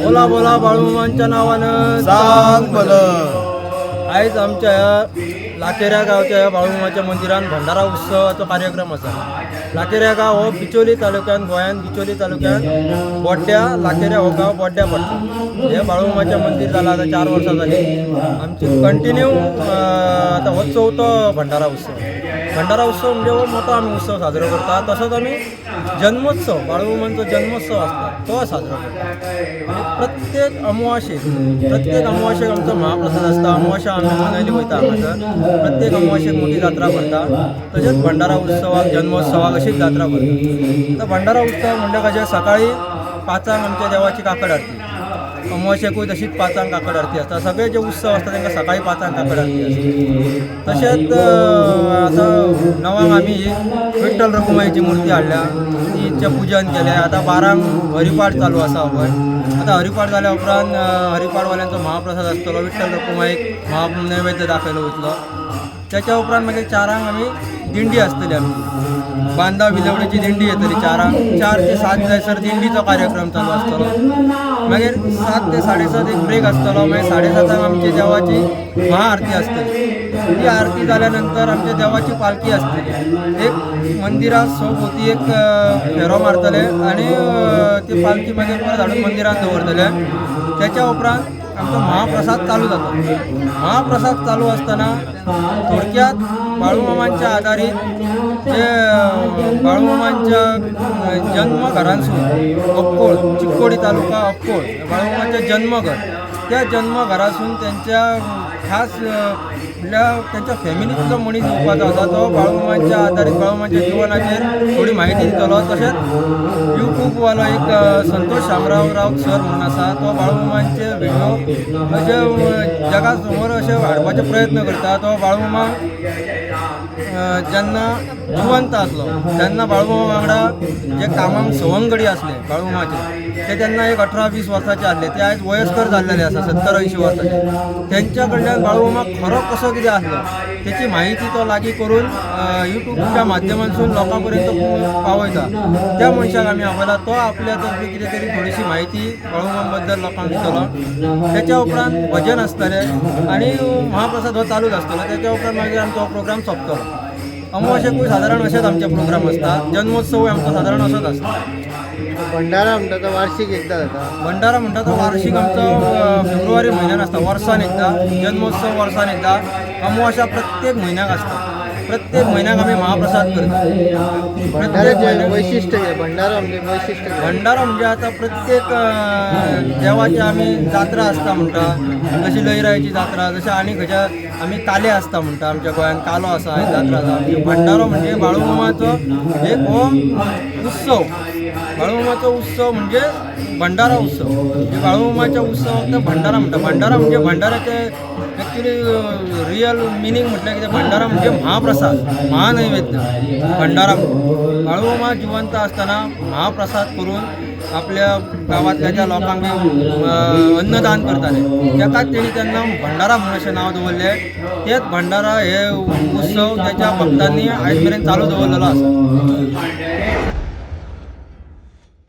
बोला बोला बाळूमामांच्या नावानं सांग भलं. आयज आमच्या ह्या लाकेऱ्या गांवच्या ह्या बाळूमामाच्या मंदिरान भंडारा उत्सवाचो कार्यक्रम आसा. लाकेऱ्या गांव हो बिचोली तालुक्यान, गोंयान बिचोली तालुक्यान बोड्ड्या, लाकेऱ्या हो गांव बोड्ड्या पडटा. हे बाळूमामाचें मंदीर जालां आतां 4 वर्सां जालीं आमची कंटिन्यू. आतां हो चवथो भंडारा उत्सव. भंडारा उत्सव म्हणजे हो मोठो आमी उत्सव साजरो करता. तसोच आमी जन्मोत्सव, बाळूमामांचो जन्मोत्सव आसता तो साजरो करता. आनी प्रत्येक अमावाशेक, प्रत्येक अमावाशेक आमचो महाप्रसाद आसता. अमावाशा आमी मनयली वयता हांगासर. प्रत्येक अमावाशेक मोठी जात्रा भरता. तशेंच भंडारा उत्सवाक, जन्मोत्सवाक अशीच जात्रा भरता. आतां भंडारा उत्सव म्हणल्यार कशें, सकाळी 5 आमच्या देवाची काकड आरती, अमावाशेकूय तशीच 5 काकड आरती आसता. सगळे जे उत्सव आसता तांकां सकाळी 5 काकड आरती आसता. तशेंच आतां 9 आमी विठ्ठल रखुमाईची मूर्ती हाडल्या, तिचें पुजन केलें. आतां 12 हरिपाठ चालू आसा. हय, आतां हरिपाठ जाल्या उपरांत हरिपाठवाल्यांचो महाप्रसाद आसतलो, विठ्ठल रखुमाईक महानैवेद्य दाखयलो वयतलो. त्याच्या उपरांत मागीर 4 आमी दिंडी आसतली आमची, बांदा विलवणीची दिंडी येतली 4, 4 ते 7 जायसर दिंडीचो कार्यक्रम चालू आसतलो. मागीर 7 ते 7:30 एक ब्रेक आसतलो. मागीर 7:30 आमची देवाची महाआरती आसतली. ती आरती जाल्या नंतर आमच्या देवाची पालखी आसतली. एक मंदिरा भोंवती एक फेरो मारतले आनी ती पालखी मागीर परत हाडून मंदिरांत दवरतले. त्याच्या उपरांत आमचो महाप्रसाद चालू जाता. महाप्रसाद चालू आसतना थोडक्यात बाळूमामांच्या आदारीत जे बाळूमामांच्या जन्म घरांसून अक्कोळ, चिक्कोडी तालुका अक्कोळ, बाळूमामाचें जन्मघर, त्या जन्मघरासून त्यांच्या खास म्हणल्यार त्यांच्या फॅमिलींतलो मनीस येवपाचो आसा. तो बाळूमामांच्या आदारीत बाळूमामाच्या जिवनाचेर थोडी म्हायती दितलो. तशेंच युट्यूबवालो एक संतोष शामराव राऊत सर म्हणून आसा, तो बाळूमामांचे व्हिडिओ अशे जगा समोर अशे हाडपाचे प्रयत्न करता. तो बाळूमामा जेन्ना जिवंत आसलो तेन्ना बाळूमामा वांगडा जे कामाक सवंगडी आसले बाळूमामाचे, ते तेन्ना एक 18-20 वर्साचे आसले. ते आयज वयस्कर जाल्लेले आसा, 70-80 वर्साचे. तेंच्या कडल्यान बाळूमामा खरो कसो कितें आसलो तेची म्हायती तो लागीं करून युट्यूबच्या माध्यमांतसून लोकां पर्यंत पावयता. त्या मनशाक आमी आपयला, तो आपल्या तर्फे कितें तरी थोडीशी म्हायती बाळूमामा बद्दल लोकांक दितलो. तेच्या उपरांत भजन आसतलें आनी महाप्रसाद हो चालूच आसतलो. तेच्या उपरांत मागीर आमचो हो प्रोग्राम सोंपतलो. अमावाशेकूय सादारण अशेंच आमचे प्रोग्राम आसता. जन्मोत्सवूय आमचो सादारण असोच आसता. भंडारा म्हणटा तो वार्षिक एकदा जाता. भंडारा म्हणटा तो वार्षिक आमचो फेब्रुवारी म्हयन्यान आसता, वर्सान एकदा. जन्मोत्सव वर्सान एकदा. अमावाशा प्रत्येक म्हयन्याक आसता. प्रत्येक म्हयन्याक आमी महाप्रसाद करता. भंडाराचे वैशिश्ट कितें? भंडारा म्हणजे वैशिश्ट कितें? भंडारा म्हणजे आतां प्रत्येक देवाची आमी जात्रा आसता म्हणटा, जशी लयराईची जात्रा, जशें आनी खंयच्या आमी काले आसता म्हणटा, आमच्या गोंयांत कालो आसा, जात्रा आसा. भंडारो म्हणजे बाळूमामाचो एक हो उत्सव. बाळूमामाचो उत्सव म्हणजे भंडारा उत्सव. म्हणजे बाळूमामाच्या उत्सवाक तो भंडारा म्हणटा. भंडारा म्हणजे भंडाराचे एक्चुअली रियल मिनींग म्हटल्यार कितें, भंडारा म्हणजे महाप्रसाद, महानैवेद्य भंडारा. बाळूमामा जिवंत आसतना महाप्रसाद करून आपल्या गांवांतल्या ज्या लोकांक अन्नदान करताले, तेकाच तेणी तेन्ना भंडारा म्हणून अशें नांव दवरलें. तेच भंडारा हे उत्सव त्याच्या भक्तांनी आयज मेरेन चालू दवरलेलो आसा.